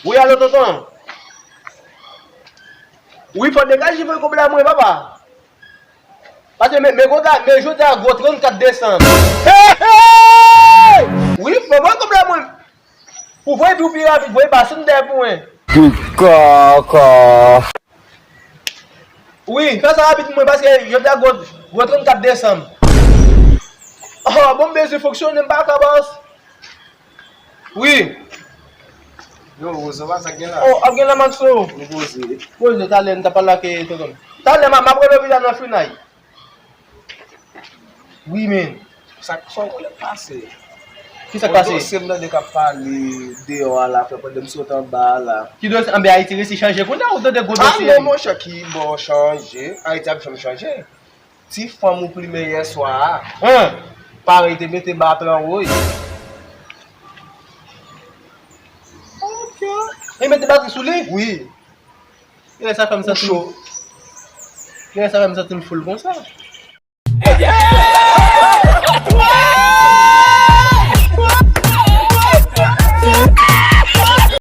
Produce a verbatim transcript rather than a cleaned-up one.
Wi, alo, tonton. Wi, fò degaje voye kòb la mwen, papa. Paske men, men konsa, men jodi a gwo trannkat desanm. Wi, fò voye kòb la mwen. Pou voye pi, pi rapid, voye pa sou dèyè pou mwen. Kaka. Wi, fè sa rapid pou mwen, paske jodi a gwo, gwo trannkat desanm. Oh, bon, m bezwen fonksyone, m pa ka bòs. Wi. Yo, Rozo, pa sa k gen la? Oh, ap gen la, Maxo. Nou poze. Poze, talè, n ta pale ak tonton. Talè, m a, m ap rele w pita nan finay. Wi, men. Sa k fè w lè pase? Ki sa k pase? Yon dosye m tande k ap pale deyò a la, frè, pandan m sot anba a la. Ki dosye? Anben, Ayiti resi chanje kounye a, ou tande gwo dosye? Ah non, monchè, ki bò chanje? Ayiti ap janm chanje. Ti fanm ou plimen yè swa a. Hein? Parèy te mete bat lan woy. Ok. E mete batri sou li? Wi. Kilè sa fè m santi m cho? Kilè sa fè m santi m full konsa?